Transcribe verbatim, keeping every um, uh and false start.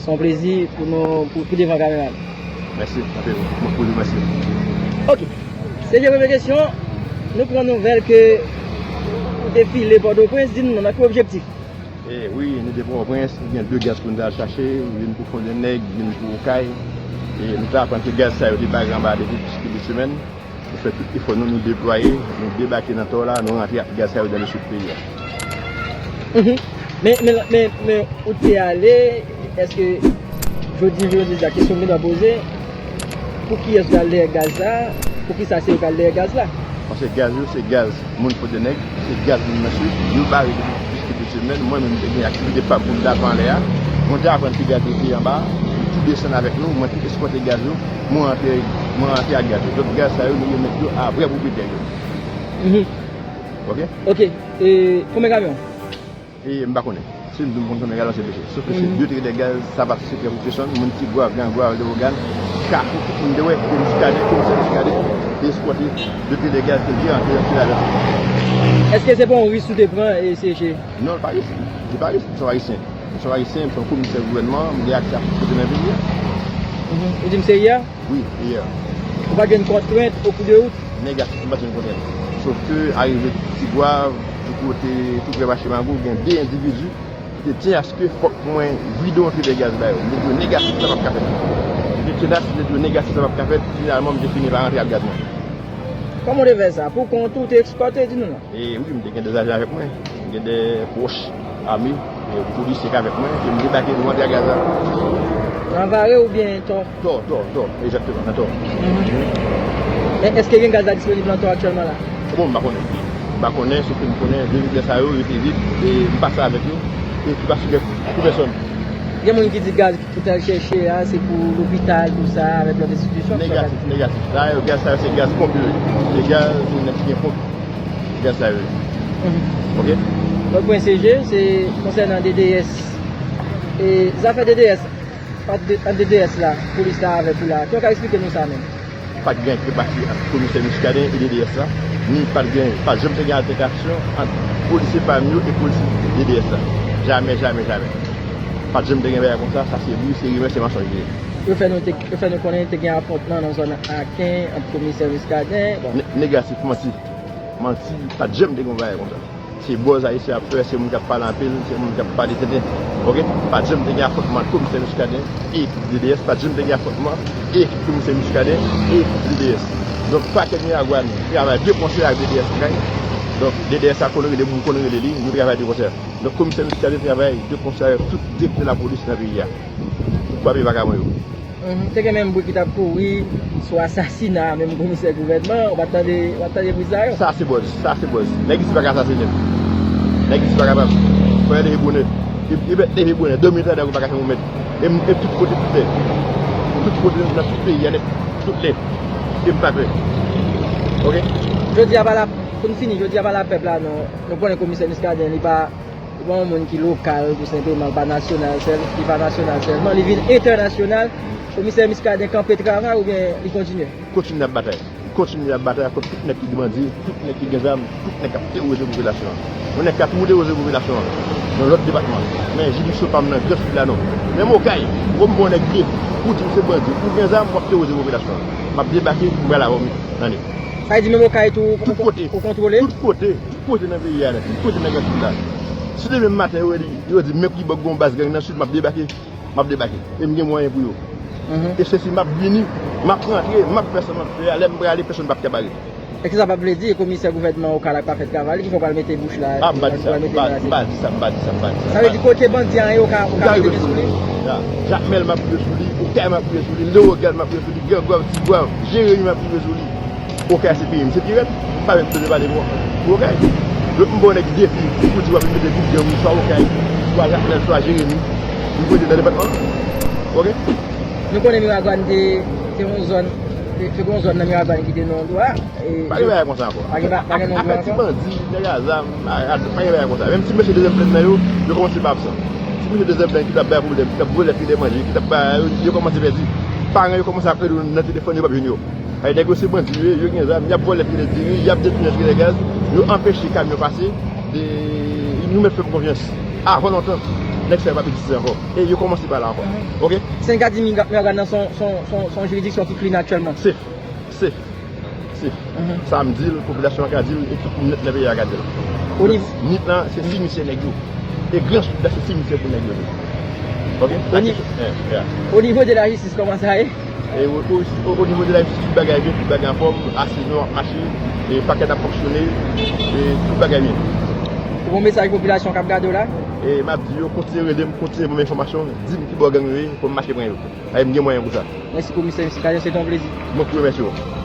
Yon plezi pou nou, pou, pou devan kamera. Mèsi anpil. Mwen pou nou mèsi. Ok. Se je premye kesyon. Nou pran nouvèl ke ou te file Pòtoprens, di nou nan ki objektif? E wi, nou te Pòtoprens, gen de gaz pou nou te al chache, youn pou Fondènèg, youn pou Okay. E nou te aprann ke gaz sa yo te bare anba depi plis ke de semèn. Nou fè tout efò nou, nou deplwaye, nou debake nan Tò la, nou rantre ak gaz sa yo nan le sid peyi a. Mhm. Men, men, men, men ou te ale, èske jodi, jodi a, kesyon m gen dwa poze, pou kiyès ou t al dèyè gaz la? Poukisa se ou k al dèyè gaz la? Paske gaz yo, se gaz moun Fondènèg, se gaz moun nan sid, yo bare depi plis ke de semèn. Mwen menm, m te gen aktivite pa m pou m t al pran anlè a. Mwen te aprann ke gaz yo te anba, yo tou desann avèk nou, mwen te eskòte gaz yo, mwen rantre, mwen rantre ak gaz yo. Donk gaz sa yo, nou remèt yo a vrè pwopriyetè yo. Mhm. Ok? Ok. E konbyen kamyon? E m pa konnen. Si m di m konn konbyen gaz la, se peche. Sof ke se de tredè gaz, Savat, Sekrè, Pwofesyon, moun Tigwav, Gran Gwav, Lewogàn, Kafou, tout moun te wè, te Miskaden, komisè Miskaden, te eskòte de tredè gaz te vle rantre nan Filadelfi. Èske se pa yon risk ou te pran, e, C G? Non, li pa risk. Li pa risk, se yon Ayisyen. Se yon Ayisyen, se yon komisè gouvènman, m gen aksè a tout kote nan peyi a. Mhm. Ou di m se yè? Wi, yè. Ou pa gen kontrent au cours de route? Negatif, m pa t gen kontrent. Sof ke arive Tigwav, tou kote, tou prè mache Mago, gen de endividi ki te tyen aske fòk mwen vide yon tredè gaz ba yo. M te di yo negatif, sa p ap ka fèt. Yo te tenas, m te di yo negatif, sa p ap ka fèt. Finalman, m te fini pa rantre ak gaz mwen. Kòman w te fè sa? Pou kont ou te eskòte, di nou non? E wi, m te gen de ajan avèk mwen. M gen de pwòch ame, e, polisye k avèk mwen, ke m debake, nou rantre ak gaz la. Nan Vare oubyen Tò? Tò, Tò, Tò, egzakteman, nan Tò. Men èske gen gaz la disponib nan Tò aktyèlman la? Bon, m pa konnen. M pa konnen, sof ke m konnen, de tredè sa yo, yo te vide, e m pase avèk yo, e ki pa sou lè pou pèsòn. Gen moun ki di gaz ou t al chèche a, se pou lopital, pou sa, avèk lòt enstitisyon. Negatif, negatif. Dayè, gaz sa yo, se gaz ponp yo ye. Se gaz, se nèg ki gen ponp. Gaz sa yo ye. Ok? Lòt pwen C G, se konsènan D D S. E zafè D D S, ant D D S la, polis la avèk ou la. Kijan w ka eksplike nou sa menm? Pa t gen krepati ant komisè Muscadin e D D S la, ni pa t gen, pa t janm te gen altèkasyon ant polisye pa m yo e polisye D D S la. Jamè, jamè, jamè. Pa t janm te gen bagay konsa, sa se bri, se rimè, se mansonj li ye. Yo fè nou te, yo fè nou konnen te gen afwontman nan zòn Aken ant komisè Muscadin. Bon. Ne-, negatif, manti. Manti, pa t janm te gen yon bagay konsa. Se bòz ayisyen ap fè, se moun k ap pale anpil, se moun k ap pale tenten. Ok? Pa t janm te gen afwontman ant komisè Muscadin e ekip D D S, pa t janm te gen afwontman e ekip komisè Muscadin e ekip D D S. Donk, pakè Miragwàn travay de konsè ak D D S Okay. Donk, D D S a konn rele moun, konn rele li, nou travay de konsè. Donk, komisè Muscadin travay de konsè avèk tout direktè lapolis nan peyi a. Pou kwape vakabon yo. Mhm. Te gen menm bri ki t ap kouri sou asasina menm komisè gouvènman, ou pa t tande, ou pa t tande bri sa yo? Sa se bòz, sa se bòz. Nèg isi pa ka asasinen m. Nèg isi pa kapab. Fò yo leve bonè. E, e leve bonè, dòmi tande ou pa ka fè yon mèt. E m, e tout kote, tout lè. Tout kote, nan tout peyi a nèt, tout lè. E m pa pè. Ok? Jodi a pa la, pou n fini, jodi a pa la pèp la non. Nou konnen komisè Muscadin, li pa Li pa yon moun ki lokal, tou senpleman, li pa nasyonal sèl, li pa nasyonal sèlman, li vin entènasyonal. Komisè Muscadin kanpe travay oubyen li kontinye? Kontinye ap batay. Kontinye ap batay kont tout nèg ki bandi, tout nèg ki gen zam, tout nèg k ap teworize popilasyon an. Yon nèg ka toujou teworize popilasyon an nan lòt depatman. Men jiridiksyon pa m nan Gran Sid la non. Menm Okay, ou konn m wè yon nèg vye, ou di m se bandi, ou gen zam, w ap teworize popilasyon an. M ap debake, m pral avè w, men, tande. Sa vle di menm Okay tou, ou, ou kontwole? Tout kote. Tout kote nan peyi a nèt, tout kote nan Gran Sid la. Si demen maten yo, yo di men Kwibòk gen yon baz gang nan Sid, m ap debake. M ap debake. E m gen mwayen pou yo. E se si m ap vini, m ap rantre, m ap fè sa m ap fè a, lè m prale, pèsonn p ap ka bare. E kisa p ap vle di, e komisè gouvènman Okay la k pa fè travay li, ki fè w pral mete bouch la? A, m pa di sa, m pa di sa, m pa di sa, m pa di sa. Sa vle di kote bandi a ye, ou ka, ou ka mete men sou li? Jakmèl m ap rive sou li, Okay m ap rive sou li, Lewogàn m ap rive sou li, Gran Gwav, Ti Gwav, Jeremi m ap rive sou li. Okay se peyi m, se pi rèd. M pa menm bezwen pale pou, pou Okay. Donk m ba yon nèg defi pou di w ap mete gwoup gang ou swa Okay, swa Jakmèl, swa Jeremi, pou mete nan depatman an. Ok? Nou konnen Miragwàn te, te yon zòn, te, te yon zòn nan Miragwàn ki te nan yon dwa. Pa gen bagay konsa ankò. Pa gen, pa gen non dwa ankò. Apèti bandi, nèg a zam, pa gen bagay konsa. Menm ti mesye dezyèm plèn nan yo, yo kòmanse pa absan. Ti mesye dezyèm plèn ki t ap bay pwoblèm, ki t ap vòlè file manje, ki t ap bay, yo kòmanse pèdi. Paran yo kòmanse ap rele yo nan telefòn, yo p ap jwenn yo. Ay, nèg yo se bandi yo ye, yo gen zam, y ap vòlè file diri, y ap detounen file gaz, yo anpeche kamyon pase, e nou mèt fè m konfyans. Avan lontan, Nèg sa yo p ap egziste ankò. E yo kòmanse pa la ankò. Oke? Sendika di Miragwàn nan se yon, se yon, se yon, se yon jiridiksyon ki klin aktyèlman. Safe. Safe. Safe. Sa m di l, popilasyon an ka di l, e tout moun nan peyi a ka di l. Nip lan, se simityè nèg yo. E Gran Sid la, se simityè pou nèg yo tou. Oke? Onivo de la jistis, kòman sa ye? E o, o, o, o nivo de la jistis, tout bagay byen, tout bagay anfòm, asiz nou ap mache, e pakèt ap fonksyone, e tout bagay byen. Ou gon mesaj popilasyon k ap gade w la? E m ap di yo, kontinye rele m, kontinye ban m enfòmasyon, di m ki bò gang yo ye, pou m mache pran yo. Paske m gen mwayen pou sa. Mèsi komisè, mèsi Kajan, se te yon plezi. Mwen ki remèsye w.